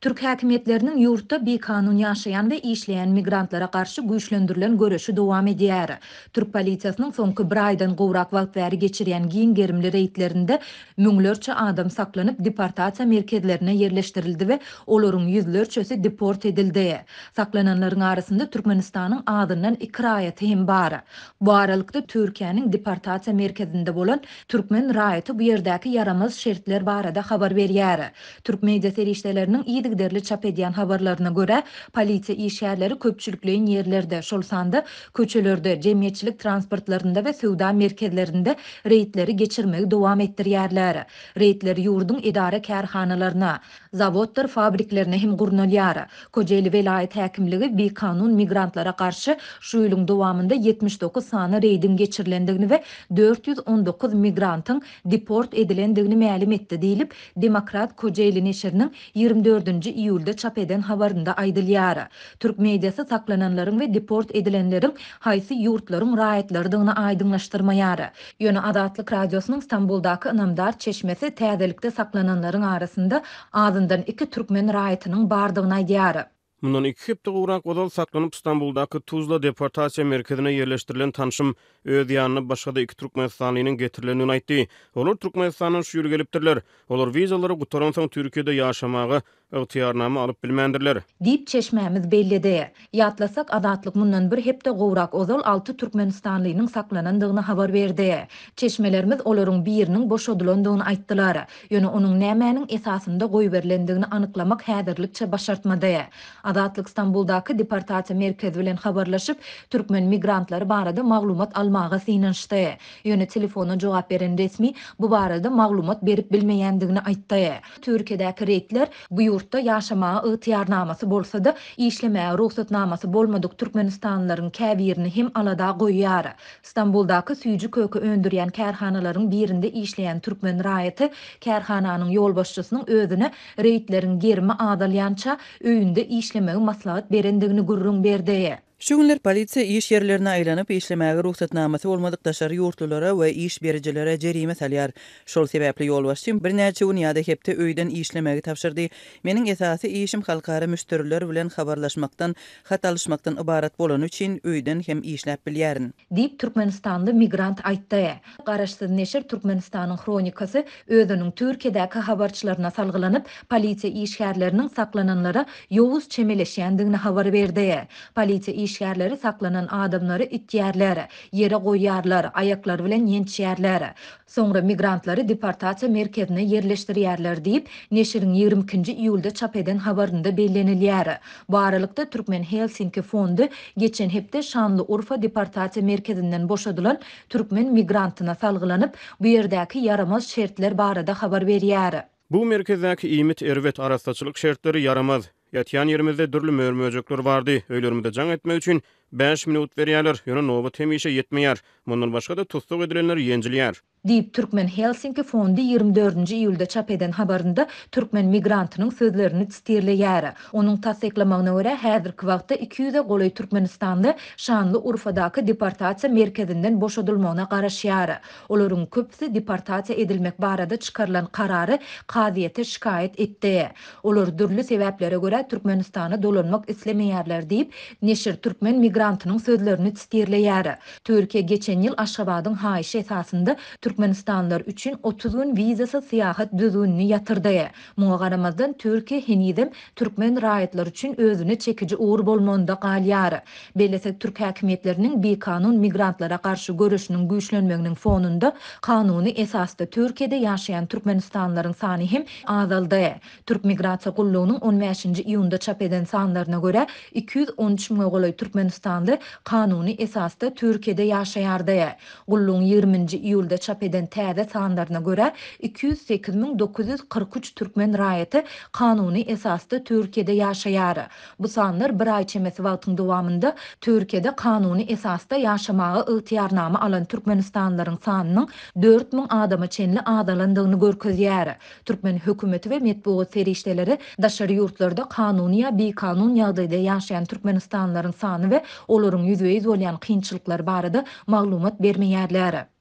Türk häkimiýetleriniň ýurtda bikanun ýaşaýan we işleýän migrantlara garşy güýçlendirilen göreşi dowam edýär. Türk polisiýasynyň soňky bir aýdan gowrak wagt bäri geçirýän giň gerimli reýdlerinde müňlerçe adam saklanyp, deportasiýa merkezlerine ýerleşdirildi we olaryň ýüzlerçesi deport edildi. Saklananlaryň arasynda Türkmenistanyň azyndan iki raýaty hem bar. Bu aralykda, Türkiýäniň deportasiýa merkezinde bolan türkmen raýaty bu ýerdäki ýaramaz şertler barada habar berýär. Türk media serişdeleriniň yzygiderli çap edýän habarlaryna görä, polisiýa işgärleri köpçülikleýin ýerlerde, şol sanda köçelerde, jemgyýetçilik transportlarynda we söwda merkezlerinde reýdleri geçirmegi dowam etdirýärler. Reýdler ýurduň edara-kärhanalaryna, zawoddyr fabriklerine hem gurnalýar. Kojaeli welaýat häkimligi bikanun migrantlara garşy şu ýylyň dowamynda 79 sany reýdiň geçirilendigini we 419 migrantyň deport edilendigini mälim etdi diýlip, Demokrat Kojaeli neşiriniň 24 nji iýulda çap eden habarynda aýdylýar. Türk mediasy saklananlaryň we deport edilenleriň haýsy ýurtlaryň raýatlarydygyny aýdyňlaşdyrmaýar. Ýöne Azatlyk Radiosynyň Stambuldaky ynamdar çeşmesi täzelikde saklananlaryň arasynda azyndan iki türkmen raýatynyň bardygyny aýdýar. Mundan iki hepde gowrak ozal saklanyp, Stambuldaky Tuzla deportasiýa merkezine ýerleşdirilen tanşym öz ýanyna başga-da iki türkmenistanlynyň getirilendigini aýtdy. Olar Türkmenistandan şu ýyl gelipdirler. Olar wizalary gutaransoň Türkiýede ýaşamaga ygtyýarnama alyp bilmändirler. Diýip, çeşmämiz belledi. Ýatlasak, Azatlyk mundan bir hepde gowrak ozal alty türkmenistanlynyň saklanandygyny habar berdi. Çeşmelerimiz olaryň biriniň boşadylandygyny aýtdylar. Ýöne onuň nämäniň esasynda goýberilendigini anyklamak häzirlikçe başartmady. Azatlyk Stambuldaky deportasiýa merkezi bilen habarlaşyp, türkmen migrantlary barada maglumat almaga synanyşdy. Ýöne telefona jogap beren resmi bu barada maglumat berip bilmeýändigini aýtdy. Türkiýedäki reýdler bu ýurtda ýaşamaga ygtyýarnamasy bolsa-da, işlemäge rugsatnamasy bolmadyk türkmenistanlylaryň käbirini hem alada goýýar. Stambuldaky süýji-köke öndürýän kärhanalaryň birinde işleýän türkmen raýaty kärhananyň ýolbaşçysynyň özüne reýdleriň gerimi azalýança öýünde işlemegi maslahat berendigini gürrüň berdi. Şu günler polisiýa iş ýerlerine aýlanyp, işlemäge rugsatnamasy bolmadyk daşary ýurtlulara we iş berijilere jerime salýar. Şol sebäpli ýolbaşçym birnäçe gün ýa-da hepde öýden işlemegi tabşyrdy. Meniň esasy işim halkara müşderiler bilen habarlaşmakdan, hat alyşmakdan ybarat bolany üçin öýden hem işläp bilýärin. Diýip, türkmenistanly migrant aýtdy. Garaşsyz neşir Türkmenistanyň Hronikasy özüniň Türkiýedäki habarçylaryna salgylanyp, polisiýa işgärleriniň saklananlara ýowuz çemeleşýändigini habar berdi. Polisiýa işgärleri saklanan adamlary itýärler, ýere goýýarlar, aýaklary bilen ýençýärler. Soňra migrantlary deportasiýa merkezine ýerleşdirýärler diýip, neşiriň 22-nji iýulda çap eden habarynda bellenilýär. Bu aralykda, Türkmen Helsinki fondy geçen hepde Şanlyurfa deportasiýa merkezinden boşadylan türkmen migrantyna salgylanyp, bu ýerdäki ýaramaz şertler barada habar berýär. Bu merkezdäki iýmit erbet, arassaçylyk şertleri ýaramaz. Ýatýan ýerimizde dürli mör-möjekler bardy. Öýlerimize jaň etmek üçin bäş minut berýärler, ýöne nobat hemişe ýetmeýär. Mundan başga-da, tussag edilenler ýenjilýär. Diýip, Türkmen Helsinki fondy 24 nji iýulda çap eden habarynda türkmen migrantynyň sözlerini sitirleýär. Onuň tassyklamagyna görä, häzirki wagtda 200-e golaý türkmenistanly Şanlyurfadaky deportasiýa merkezinden boşadylmagyna garaşýar. Olaryň köpüsi deportasiýa edilmek barada çykarylan karary kazyýete şikaýat etdi. Olar dürli sebäplere görä Türkmenistana dolanmak islemeýärler diýip, neşir türkmen migrantynyň sözlerini sitirleýär. Türkiýe geçen ýyl Aşgabadyň haýyşy esasynda türkmenistanlylar üçin 30 gün wizasyz syýahat düzgünini ýatyrdy. Muňa garamazdan, Türkiýe henizem türkmen raýatlary üçin özüne çekiji ugur bolmagynda galýar. Bellesek, türk häkimiýetleriniň bikanun migrantlara garşy göreşiniň güýçlenmeginiň fonunda kanuny esasda Türkiýede ýaşaýan türkmenistanlylaryň sany hem azaldy. Türk migrasiýa gullugynyň on bäşinji iýunda çap eden sanlaryna görä, 213 müňe golaý türkmenistanly kanuny esasda Türkiýede ýaşaýardy. Gullugyň ýigriminji iýulda çap eden täze sanlaryna görä, 208 943 türkmen raýaty kanuny esasda Türkiýede ýaşaýar. Bu sanlar bir aý çemesi wagtyň dowamynda Türkiýede kanuny esasda ýaşamaga ygtyýarnama alan türkmenistanlylaryň sanynyň 4000 adama çenli azalandygyny görkezýär. Türkmen hökümeti we metbugat serişdeleri daşary ýurtlarda kanuny ýa bikanun ýagdaýda ýaşaýan türkmenistanlylaryň sany we olaryň ýüzbe-ýüz bolýan kynçylyklary barada maglumat bermeýärler.